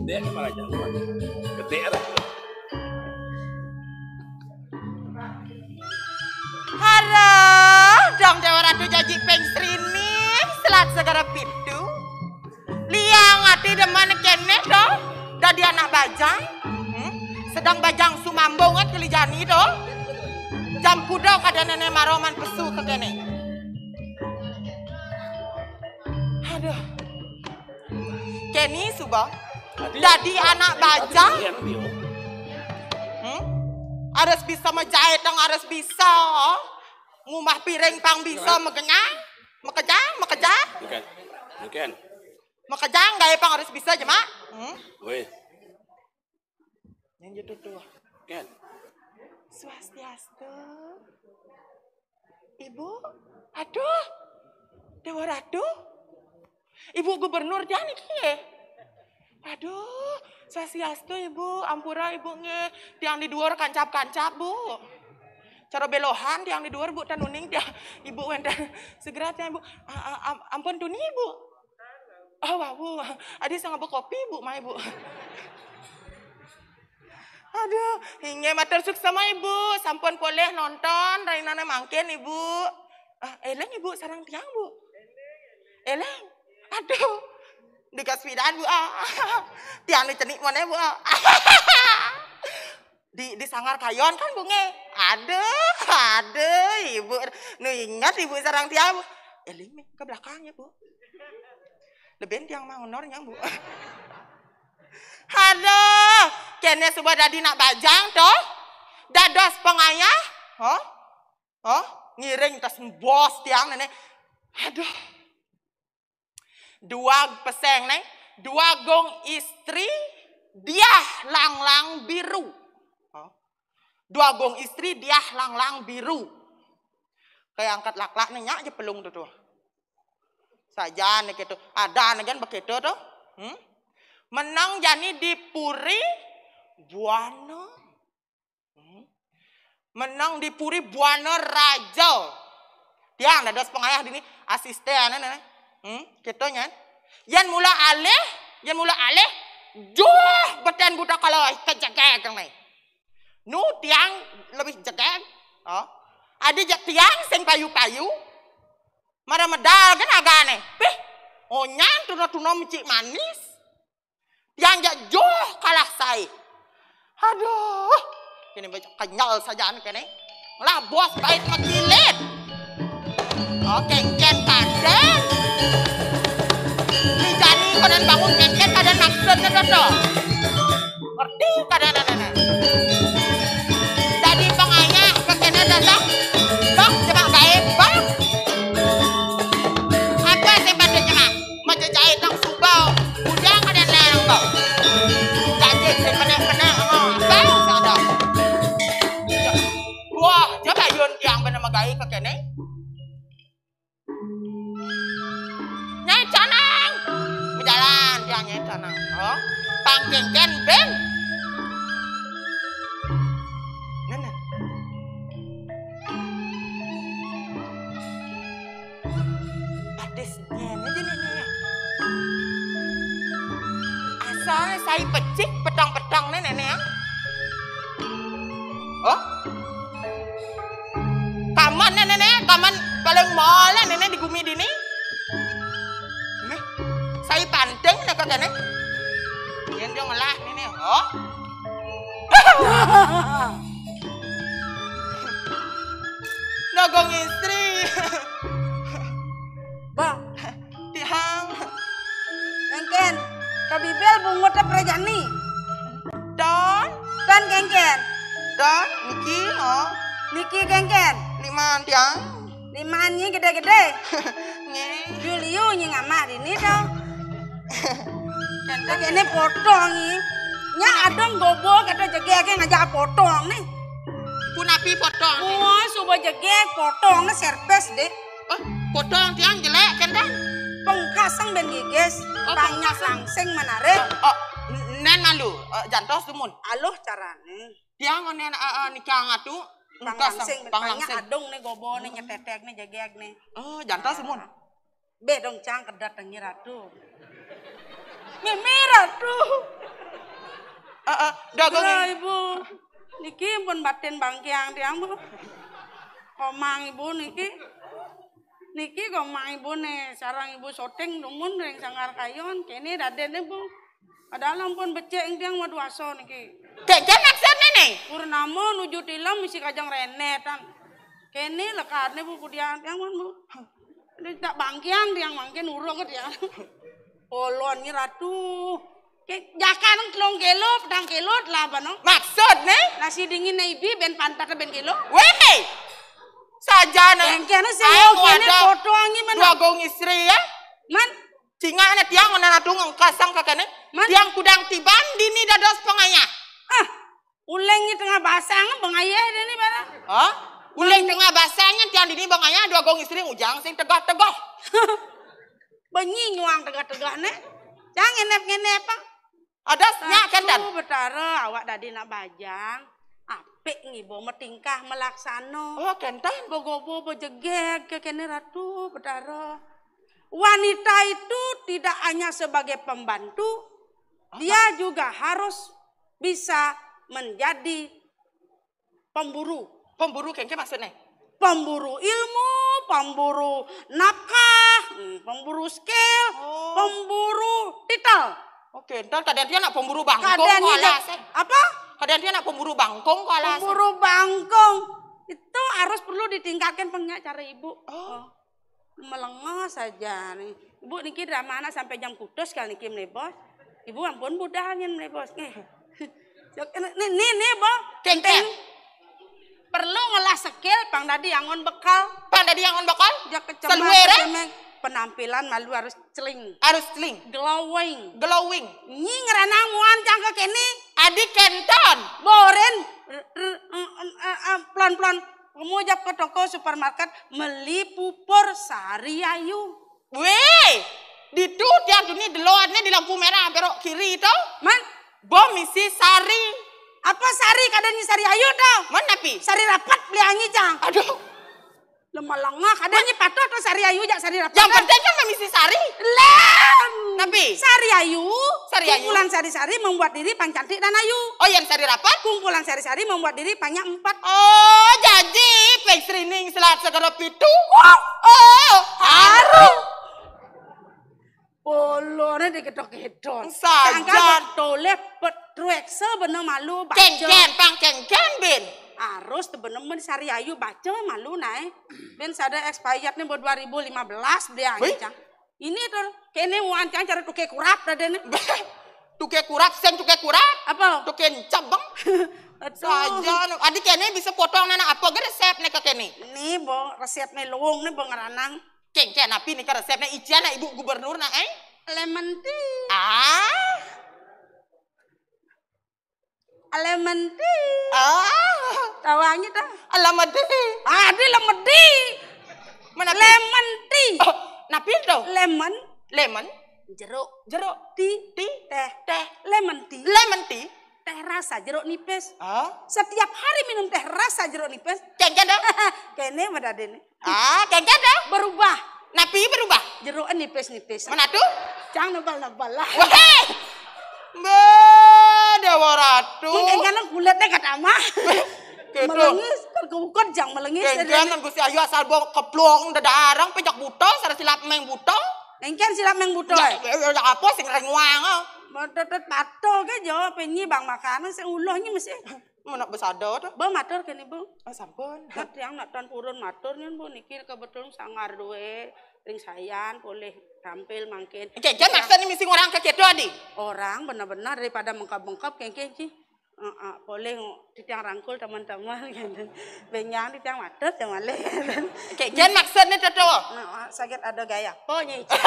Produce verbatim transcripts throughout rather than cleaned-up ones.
Gedé kepala janggut. Gedé lah. Halo, dong Déwa Ratu jaji ping srini, selat segara pitu. Liang ati demen kéné to, dadi anak bajang. Hmm? Sedang bajang sumambung kan keli jani to. Jam kuda kada néné maroman pesu ka kéné. Aduh. Kéné suba. Dadi anak bajang. Hmm? Harus bisa majaitang, harus bisa. Ngumah piring pang bisa, makenyang. Makejang, makejang. Bukan. Bukan. Makejang gaé pang harus bisa, Jemak. Hmm? Wéh. Yang jatuh tuh. Kan. Swastiastu. Ibu, aduh, Déwa Ratu, Ibu Gubernur tiang niki. Aduh, swastiastu Ibu, ampura Ibu nggih, tiang di duur kancap-kancap Bu. Cara belohan tiang di duur Bu, tan uning tiang Ibu wénten segera tiang Bu. A- a- am- ampun tuni Bu. Oh, wau. Adi sing ngaba kopi, Bu, mai, Bu. Aduh, inggih matur suksma, Ibu. Sampun polih nonton rainane mangkin, Ibu. Ah, éling, Ibu, sareng tiang, Bu. Éling. Aduh. Di kaspidaan, Bu. Ah. Tiang di cenik mana, Bu. Ah. Di di sanggar kayon kan, Bu, nggih. Aduh, aduh, Ibu. Nu inget Ibu sareng tiang, Bu. Éling nih ke belakangnya, Bu. Lebih tiang mah honor nyang, Bu. Aduh, kéné suba dadi nak bajang to. Dados pangayah, ho? Ho? Ngiring tas bos tiang néné. Aduh. Dua peseng né, dua gong istri diah langlang biru. Ho? Dua gong istri diah langlang biru. Kayak angkat laklak nih nyak aja pelung tuh tuh. Saja nih gitu. Ada nih kan begitu tuh. Hmm? Menang jani di puri buana. Hmm? Menang di puri buana raja. Tiang dados pengayah dini asisten nih. Hmm? Gitu nyan. Yan mula alih, yan mula alih. Juh beten buta kalau kejegek nih. Nu tiang lebih jegeg. Oh. Adi jak tiang sing payu-payu. Mara medal kan agane. Pih, onyan tuna-tuna mecik manis. Tiang jak joh kalah sai. Aduh, kene baca kenyal sajaan kene. Lah bos bait makilit. Oh, kengken padan. Ni jani konen bangun kengken padan maksudnya to. Ngerti kada nana. Dadi pangayah kekena datang. Bang, coba gaib, bang. Apa sing pada cenah? Maca jahit nang subau. Bujang kada nang bau. Janji sing peneh-peneh, oh, bau sada. Wah, coba yun tiang bana magai kekene. Nyai Canang. Bejalan dia Nyai Canang. Oh, pangkengken ben. Nana. Batis nyen aja nih nih. Asal sai pecik petang-petang nih nenek ya. Oh? Kaman nenek, kaman paling mola nenek di gumi dini. Meh, sai panting nak kene. Yen dia ngelah nenek. Oh? Nogong istri. Bah, Tihang. Kengken, kabibil bungut prajani. Don. Don kengken. Don, niki, oh. Niki kengken. Liman tiang. Liman nyi gede-gede. Nggih. Juliu nyi ngamah dini to. Kenten. Ini potong nyi. Nya adong gobo kata jegege ngajak potong nih. Punapi potong. Wah, suba jegeg potong nih serpes deh. Oh, potong tiang jelek kan, Dan? Pengkaseng ben gigis, oh, banyak pengkaseng. Langsing menarik. Oh, oh, nen malu, eh, jantos dumun. Aluh carane. Tiang onen, eh, eh, nikah ngatu, pengkaseng, pengkaseng, banyak pengkaseng. Adung nih gobo nih, nyetetek nih, jegeg nih. Oh, jantos dumun. Be dong cang kedat tengi ratu. Mimi ratu. Heeh, dagang. Ibu. Niki pun batin bangkiang tiang, Bu. Komang Ibu niki. Niki komang Ibu nih, sarang Ibu syuting dumun ring Sanggar Kayon, kene daden, Bu. Padahal ampun becik tiang maduasa niki. Kéngkén maksudné nih? Purnama nuju tilem misi kajeng rené tan. Kene lekarné, Bu, kudian tiang, Bu. Ini tak bangkiang tiang mangkin urung tiang. Polon nyi Ratu. Ke, jakan telung kilo, petang kilo, telah apa, no? Maksudné? Nasi dingin ibi, ben pantat ben kilo. Wéh! Saja né. Kéngkén sing ayo kéné wadah foto angin mana? Dua gong istri ya. Man? Cingak né tiang mana ratu ngengkasang kakane. Man? Tiang kudang tiban dini dados pengayah. Ah, uling nyi tengah basang pengayah dini barang. Hah? Uling tengah basangnya tiang dini pengayah dua gong istri ngujang sing tegah-tegah. Benyi nyuang tegah-tegah né. Cang ngenep-ngenep, ah. Ada nyak kénten. Ratu Betara, awak dadi nak bajang. Apik ngiba matingkah malaksana. Oh, kénten. Begobo bejegeg ke kene Ratu Betara. Wanita itu tidak hanya sebagai pembantu, dia juga harus bisa menjadi pemburu. Pemburu kéngkén maksudné? Pemburu ilmu, pemburu nafkah, hmm, pemburu skill, oh, pemburu titel. Oke, ntar kadang dia nak pemburu bangkong kadang kok dia alas, eh. Apa? Kadang dia nak pemburu bangkong kok alas. Pemburu bangkong. Itu harus perlu ditingkatkan pengacara ibu. Oh. Oh. Melengah saja nih. Ibu niki drama anak sampai jam kutus kali niki, Mlebos. Ibu ampun budal nyen, Mlebos. Nih. Nih, nih, nih, Bu. Kéngkén. Perlu ngelah skill, pang dadi angon bekal. Pang dadi angon bekal? Jak kecemas, saluwé, eh? Kecemas. Penampilan malu harus celing. Harus celing. Glowing. Glowing. Nyi ngranang muan cang ke kene. Adi kénten. Boren. R-, r-, em, em, em, em, plon-plon. Kamu jak ke toko supermarket, meli pupur Sari Ayu. Wéh, ditu tiang tuni deloannya di lampu merah, belok kiri to. Man? Bo misi Sari. Apa Sari? Kadén nyi Sari Ayu to. Man napi? Sari Rapat beli anyi cang. Aduh. Lemah lengah, kadén nyi patuh to Sari Ayu jak Sari Rapat. Yang penting kan misi Sari. Lén. Napi? Sari Ayu. Sari Ayu. Kumpulan sari-sari membuat diri pang cantik dan ayu. Oh, yang Sari Rapat? Kumpulan sari-sari membuat diri pang nyak empat. Oh, jadi peng srining selat segera pitu. Wah. Oh, haru. Polone diketok-ketok. Saja. Tanggal betole petrueksa bener malu baca. Kéngkén, pang kéngkén, bin. Harus tuh bener men Sari Ayu baca malu nae. Ben sada expired nih buat dua ribu lima belas dia. Wih. Cang. Ini tuh, kene muan cang cara tuke kurap tadi nih. Tuke kurap, sing tuke kurap. Apa? Tuke encebeng. Aduh. Saja, anu. Adi kene bisa potong anak apa ge resep nih ke kene? Nih, Bo, resep nih luwung nih, Bo, ngeranang. Kéngkén napi nika resepnya ician ibu gubernur nak, eh? Lemon tea. Ah. Lemon tea. Ah. Tawangi ta? Lemon tea. Adi lemon tea. Mana tea? Lemon tea. Oh, napi to? Lemon. Lemon. Jeruk. Jeruk. Tea. Tea. Teh. Teh. Lemon tea. Lemon tea. Teh rasa jeruk nipis. Ah? Setiap hari minum teh rasa jeruk nipis. Kéngkén to? Kene madadene. Ah, kéngkén to? Berubah. Napi berubah? Jeruk nipis-nipis. Mana tuh? Cang nebal-nebal lah. Wah. Mbak Dewa Ratu. Kéngkén kulitnya kata mah. Gitu. Melengis, kan keukut jang melengis. Kéngkén kan Gusti Ayu asal bawa keplong, dadarang, pejak buta, sareng silap meng buta. Kéngkén silap meng buta. Ya, ya, ya, apa sing renguang, ah? Mau tetet pato ke jawab ini bang makanan sing uluhnya mesti. Menak besada to? Bo matur kene, Bu. Oh, sampun. Nah, tiang nak tan purun matur nyun, Bu, niki kebetulan sanggar duwe ring sayan polih tampil mangkin. Kéngkén maksudnya misi orang ke keto, Adi? Orang bener-bener daripada mengkap-mengkap kéngkén ci. Heeh, polih titiang rangkul teman-teman gitu. Benjang titiang matur teh malih. Kéngkén maksudnya to, to? Nah, sakit ada gaya. Pokoknya itu.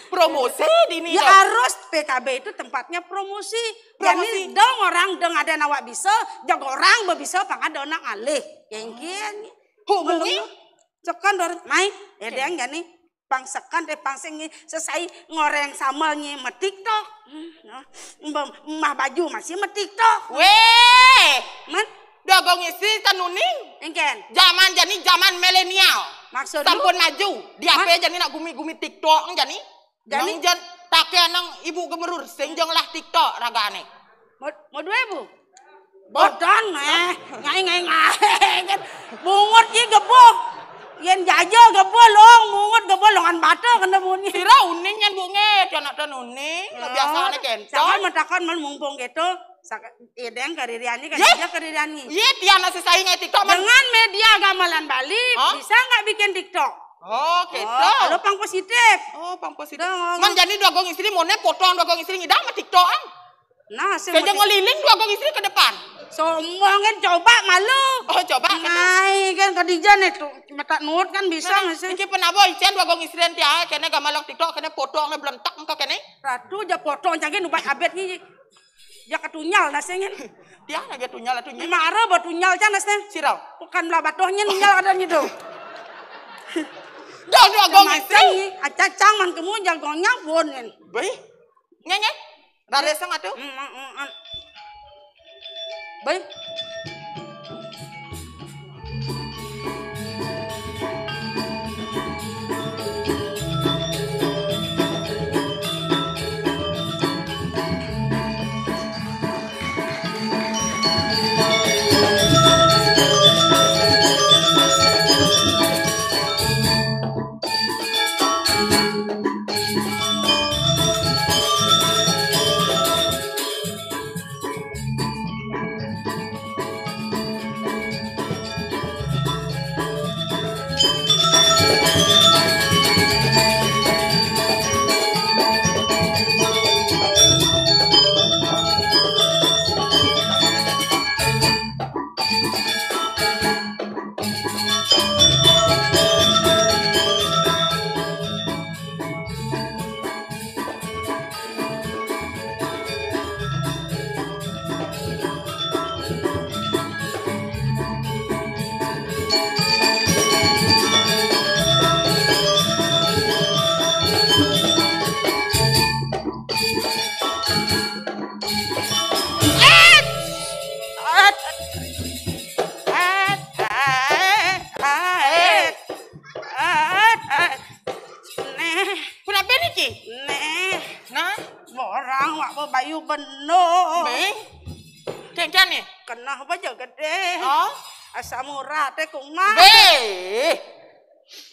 Promosi dini ya to? Harus P K B itu tempatnya promosi. Promosi. Jadi dong orang dong ada nawak bisa, jag orang bebisa pang ada nak ngalih. Kéngkén. Hubungi. Cekan dor, mai. Oke. Edeng jani. Pang sekan deh, pang sing sesai ngoreng sambal nyi metik tok. Hmm, no. Mbah, mbah baju masih metik tok. Wéh. Man? Dogong istri tenuning. Engken. Zaman jani zaman milenial. Maksud lu? Sampun maju. Di Man? Apa jani nak gumi-gumi TikTok jani? Jani? Nang jan take nang ibu gemerur sing jeng lah TikTok ragane. Mau, mau dua ribu? Boh. Bodan, eh. Ngai, ngai, ngai. Bungut ki geboh. Yen jaja geboh long, bungut geboh longan bata kena bunyi. Sira uning nyen bunge, anak ten uning. Oh, biasane kento. Jangan matakan man mumpung gitu. Saka, ideng kaririani kan. Ye? Dia kaririani. Ye, dia nasi saing etika man. Dengan media gamelan Bali, hah? Bisa nggak bikin TikTok? Oh, gitu. Oh, kalau pang positif. Oh, pang positif. Dong. Man jani dua gong istri, mone potong dua gong istri ngidang ma TikTok, ang. Nah, saya mau ngeliling dua gong istri ke depan. Sombong kan, coba malu. Oh, coba, kena. Ngai kan Khadijah nih tuh, mata nuut kan bisa. Nah, masih. Iki penabo icen dua gong istri enti ae kene gamelan TikTok, kene potong, kene belentak engka kene. Ratu ja potong, cangke nubat abet ni. Ja ketunyal nasnya kan. Dia aja tunyal, tunyal. Mara ba tunyal can nasnya. Sirau. Bukan belah batohnya nunyal ada gitu. Dua gong istri. Acacang man kemu jagongnya bonen. Baik. Nyanyi. Rare sang atuh. Mm, mm, mm, mm. Baik. Neh. Punapi niki? Neh. Nah, borang wak bebayu beno. Be. Kengken nih. Kenah baja gede. Oh. Asam urat teh kumat. Be.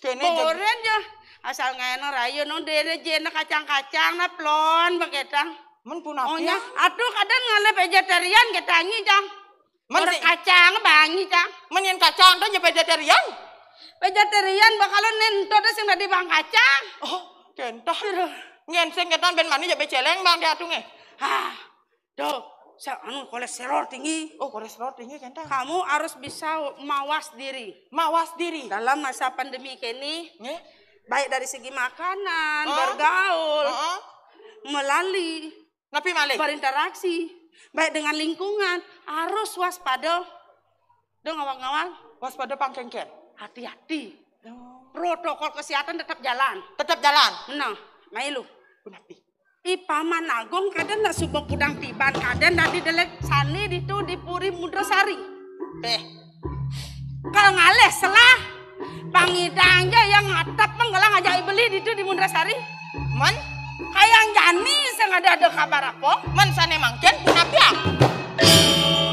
Kene jeg- Boren ja. Asal ngaena raya no dene jene kacang-kacang na plon beketang. Men punapi? Oh, nya. Atuh kadang ngalih vegetarian ketangi, Cang. Men orang si- kacang bangi, Cang. Men yen kacang to je vegetarian? Vegetarian bakal nento deh sing dadi bang kacang. Oh, kentah. Aduh. Ngen sing ketan ben mani je beceleng bang di atunge. Ah, tuh, sa- anu kolesterol tinggi. Oh, kolesterol tinggi kentah. Kamu harus bisa mawas diri. Mawas diri. Dalam masa pandemi kini, nggih, baik dari segi makanan, oh, bergaul, heeh, melalui napi malih? Berinteraksi, baik dengan lingkungan, harus waspada. Dong ngawang-ngawang. Waspada pangkengken. Hati-hati. Oh. Protokol kesehatan tetap jalan. Tetap jalan. Nah, mailu. Punapi? I Paman Agung kadang nak suba kudang tiban kadang dadi delek sani ditu di Puri Mudrasari. Eh. Kal ngalih selah. Pangidang ja yang ngatap menggelang aja beli ditu di Mundrasari. Man? Kayang jani sing ada ada kabar apa? Man sane mangken punapi ah?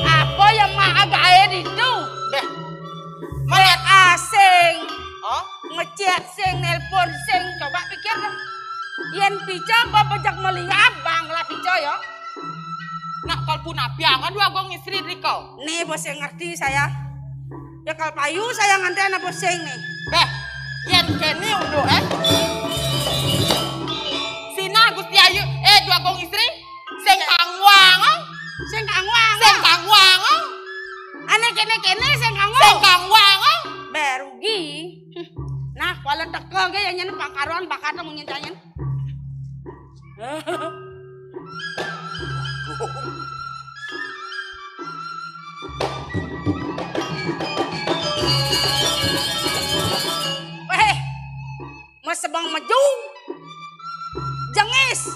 Apa yang mak agae ditu? Beh. Man asing. Oh? Ngechat sing, nelpon sing, coba pikir dah. Yen pica apa bejak meli abang lah pica ya. Nak kal punapi ah, kan dua gong istri riko. Nih bos yang ngerti saya. Ya kal payu saya nganten apa sing nih. Beh, yen kene unduk eh. Sina Gusti Ayu, eh dua gong istri, sing kangwang. Sing kangwang. Sing kangwang. Ane kene-kene sing kangwang. Sing kangwang. Berugi. Nah, kuala teka ge yang nyen pangkaruan bakata mungkin tanyen. Weh, mesebang meju, jengis,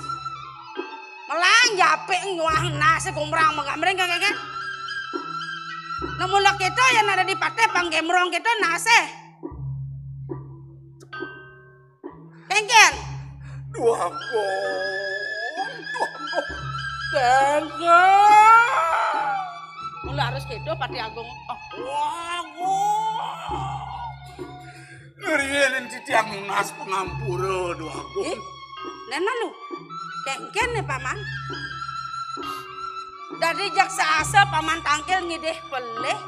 melang jape nyuah nase gombrang megamreng kagak kan? Namun lek itu yang ada di pate panggemrong gitu nase. Kengken. Dua gong, dua gong. Kengken. Mula harus kéto, Patih Agung. Wah, wah. Ngeriin titiang nunas pangampura, Dwagung. Ih, nén malu. Kéngkén né, Paman. Dadi jak saasa Paman tangkil ngidih pelih.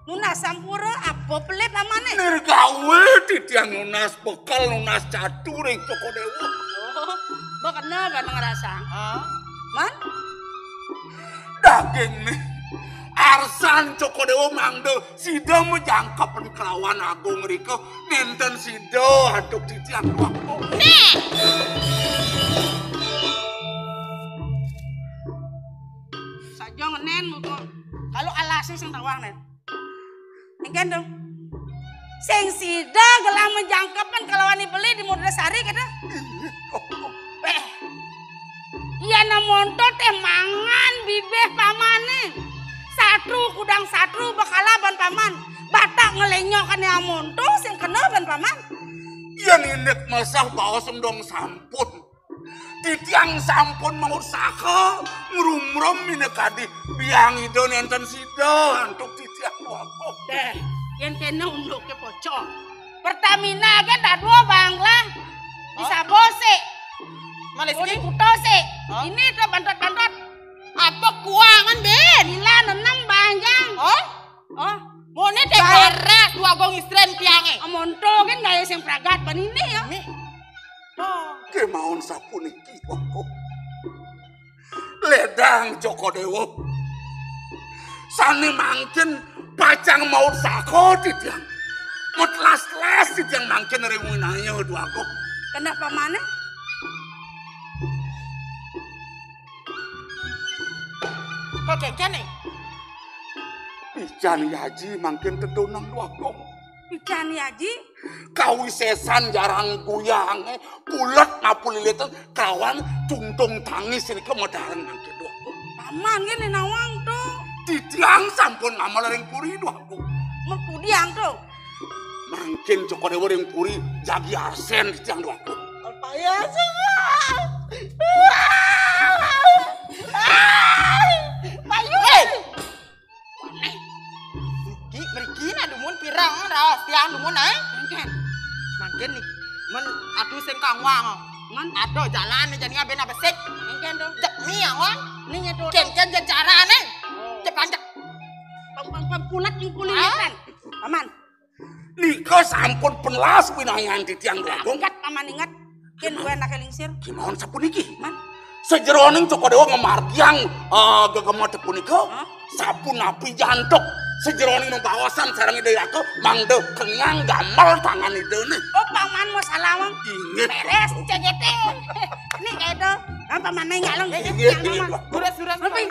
Nunas ampura, apa pelih Pamané? Nirgawé titiang nunas bekel, nunas catu ring Cokor Déwa. Oh, ba kéné ban ngrasang. Ah. Man? Daging nih. Arsan Cokor Déwa mangda sida majangkepan kelawan Agung rika, nénten sida antuk titiang, Dwagung. Nah! Saja ngenén muka. Kalau alasé sing tawang, nén. Engkén to. Sing sida gelah majangkepan kalawan I Beli di Murda Sari, kéto. Éh. Yan amonto té mangan bibih Pamané. Satru kudang satru ba kalah ban Paman. Batak nglényokané amonto sing kena ban Paman. Yan indik mesah baos dong sampun. Titiang sampun mausaha ngrumrum minakadi biang Ida nénten sida antuk titiang, Dwagung. Déh, yén kéné unduké pocong. Pertamina gén dadua banglah. Hah? Di Sabo sik. Malaysia? Di Kuta sik. Hah? Ini to bantot-bantot. Apa kuangan, Bin? Ila nenem banjang. Hah? Oh. Moné té barak Dwagung istrén tiangé. Amonto gén gaya sing pragat ban ini ya. Nih. Oh. Kémaon sapuniki, Dwagung. Lédang Cokor Déwa. Sané mangkin pacang maut saka titiang. Matlas-las titiang mangkin ring winaya, Dwagung. Kenapa manéh? Kok kéngkén nih? Ican Yaji mangkin tedunang, Dwagung. Ican Yaji? Kawisésan jarang guyangé, pulet napu lilitang kelawan tungtung tangis nika madareng mangkin, Dwagung. Paman gén nawang to. Titiang sampun ngamel ring puri, Dwagung. Mun pudiang to. Mangkin Cokor Déwa ring puri jagi arsén titiang, Dwagung. Payas. Payu. Héi! Mriki, mriki nah dumun pireng raos tiang dumun, éh? Kéngkén. Mangkin nih, men atu sing kangwang. Men? Ada jalan nih jani abén abesik. Kéngkén to. Cek ni awang. Nih nyedo. Kéngkén jejarané. Oh. Cek pancek. Pang, pang, pang, pulat ning kulit. Hah? Paman. Nika sampun pelas winayan titiang, Dwagung. Ingat, Paman, ingat. Yén duwé anaké lingsir. Kémaon sapuniki. Man? Sajeroning Cokor Déwa ngamargiang, eh, gegemeté punika, hah? Sapunapi jantuk sajeroning mabaosan sareng Ida Ratu mangda keniang gamel tangan Idané. Oh, Paman mau salah, Mang. Inggih. Bérés, C G T. Ini kayak itu. Kan Paman ngaleng. Inggih, inggih. Durus, durus. Lebih.